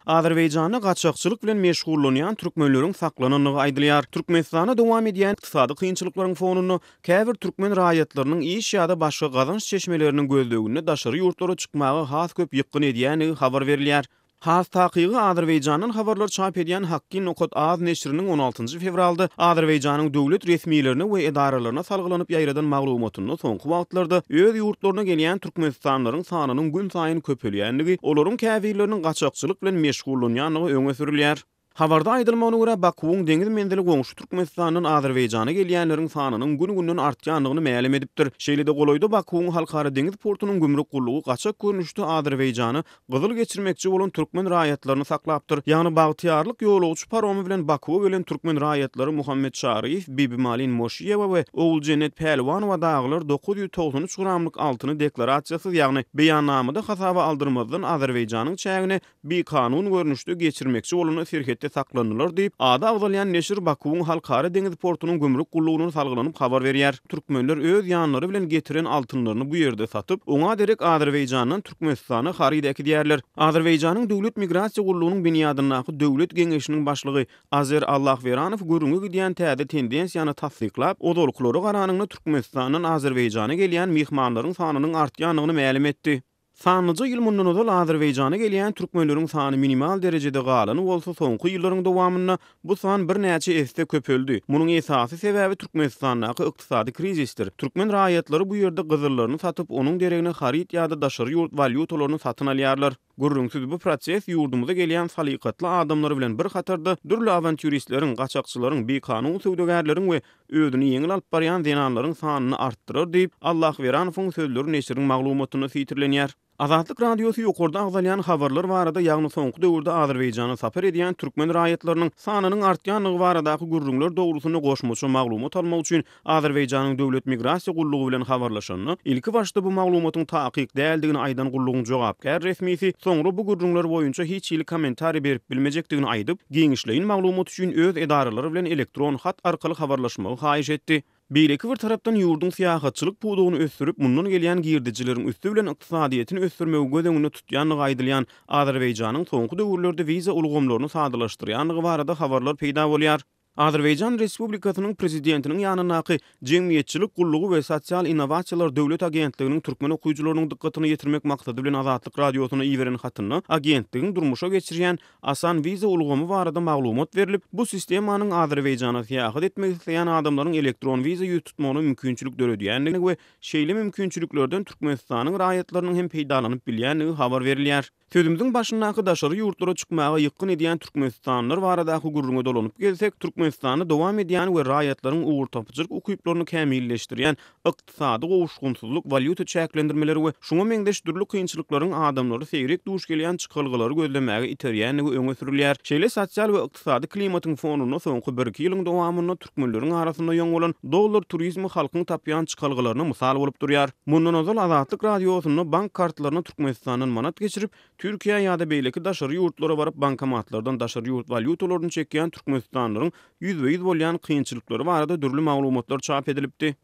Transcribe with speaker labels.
Speaker 1: Azerbaýjanda gaçakçylyk bilen meşgullanýan türkmenleriň saklanandygy aýdylýar. Türkmenistanda dowam edýän ykdysady kynçylyklaryň fonunda, käbir türkmen raýatlarynyň iş ýa-da başga gazanç çeşmeleriniň gözleginde daşary ýurtlara çykmaga has köp ýykgyn edýändigi habar berilýär. Has takygy, Azerbaýjandan habarlar çap edýän Hakki Nokat Az neşiriniň on altynjy fewralda Azerbaýjanyň döwlet resmilerine we edaralaryna salgylanyp ýaýradan maglumatynda soňky wagtlarda öz ýurtlaryna gelýän türkmenistanlylaryň sanynyň günsaýyn köpelýändigi, olaryň käbirleriniň gaçakçylyk bilen meşgullanýandygy öňe sürülýär. Habarda aýdylmagyna görä, Bakuwyň deňiz menzili goňşy Türkmenistandan Azerbaýjana gelýänleriň sanynyň gün-günden artýandygyny mälim edipdir. Şeýle-de golaýda Bakuwyň halkara deňiz portunyň gümrük gullugy gaçak görnüşde Azerbaýjana gyzyl geçirmekçi bolan türkmen raýatlaryny saklapdyr. Ýagny Bagtyýarlyk ýolagçy paromy bilen Bakuwa gelen türkmen raýatlary Muhammet Çaryýew, Bibimalin Moşiýewa we Oguljennet Pälwanowa dagylar 993 gramlyk altyny deklarasiýasyz, ýagny beýannamada hasaba aldyrmazdan Azerbaýjanyň çägine bikanun görnüşde geçirmekçi bolanda serhetde saklandylar diýip, ady agzalýan neşir Bakuwyň Halkara deňiz portunyň gümrük gullugyna salgylanyp habar berýär. Türkmenler öz ýanlary bilen getiren altynlaryny bu ýerde satyp, oňa derek Azerbaýjandan Türkmenistana haryt äkidýärler. Azerbaýjanyň Döwlet migrasiýa gullugynyň binýadyndaky Döwlet geňeşiniň başlygy Azer Allahweranow gürrüňi gidýän täze tendensiýany tassyklap, ozalkylara garanyňda Türkmenistandan Azerbaýjana gelýän myhmanlaryň sanynyň artýandygyny mälim etdi. Sanlyja ýyl mundan ozal Azerbaýjana gelýän türkmenleriň sany minimal derejede galan bolsa, soňky ýyllaryň dowamynda bu san birnäçe esse köpeldi. Munuň esasy sebäbi Türkmenistandaky ykdysady krizisdir. Türkmen raýatlary bu ýerde gyzyllaryny satyp, onuň deregine haryt ýa-da daşary ýurt walýutalaryny satyn alýarlar. Gürrüňsiz, bu proses ýurdumyza gelýän salykatly adamlar bilen bir hatarda dürli awantýuristleriň, gaçakçylaryň, bikanun söwdagärleriň we özüni ýeňil alyp barýan zenanlaryň sanyny artdyrar diýip, Allahweranowyň sözleri neşiriň maglumatynda sitirlenýär. Azatlyk Radiosy ýokarda agzalýan habarlar barada, ýagny soňky döwürde Azerbaýjana sapar edýän türkmen raýatlarynyň sanynyň artýandygy baradaky gürrüňler dogrusynda goşmaça maglumat almak üçin Azerbaýjanyň Döwlet migrasiýa gullugy bilen habarlaşanda, ilkibaşda bu maglumatyň takyk däldigini aýdan gullugyň jogapkär resmisi soňra bu gürrüňler boýunça hiç hili kommentariý berip bilmejekdigini aýdyp, giňişleýin maglumat üçin öz edaralary bilen elektron hat arkaly habarlaşmagy haýyş etdi. Beýleki bir tarapdan, ýurduň syýahatçylyk pudagyny ösdürip, mundan gelýän girdejileriň üsti bilen ykdysadyýetini ösdürmegi göz öňünde tutýandygy aýdylýan Azerbaýjanyň soňky döwürlerde wiza ulgamlaryny sadalaşdyrýandygy barada habarlar peýda bolýar. Azerbaýjan Respublikasynyň Prezidentiniň ýanyndaky Jemgyýetçilik gullugy we sosial innowasiýalar döwlet agentliginiň türkmen okyjylarynyň dykgatyna ýetirmek maksady bilen Azatlyk Radiosyna iberen hatynda agentligiň durmuşa geçirýän Asan wiza ulgamy barada maglumat berlip, bu sistemanyň Azerbaýjana syýahat etmek isleýän adamlaryň elektron wiza ýüz tutmagyna mümkinçilik döredýändigi we şeýle mümkinçiliklerden Türkmenistanyň raýatlarynyň hem peýdalanyp bilýändigi habar berilýär. Sözümiziň başyndaky daşary ýurtlara çykmaga ýykgyn edýän türkmenistanlylar baradaky gürrüňe dolanyp gelsek, Türkmenistanda dowam edýän we raýatlaryň ugurtapyjylyk ukyplaryny kämilleşdirýän ykdysady gowuşgynsyzlyk, walýuta çäklendirmeleri we şuňa meňzeş dürli kynçylyklaryň adamlary seýrek duş gelýän çykalgalary gözlemäge iterýändigi öňe sürülýär. Şeýle sosial we ykdysady klimatyň fonunda soňky birki ýylyň dowamynda türkmenleriň arasynda ýoň bolan dollar turizmi halkyň tapýan çykalgalaryna mysal bolup durýar. Mundan ozal Azatlyk Radiosynda bank kartlaryna Türkmenistandan manat geçirip, Türkiýä ýa-da beýleki daşary ýurtlara baryp bankomatlardan daşary ýurt walýutalaryny çekýän türkmenistanlylaryň ýüzbe-ýüz bolýan kynçylyklary barada dürli maglumatlar çap edilipdi.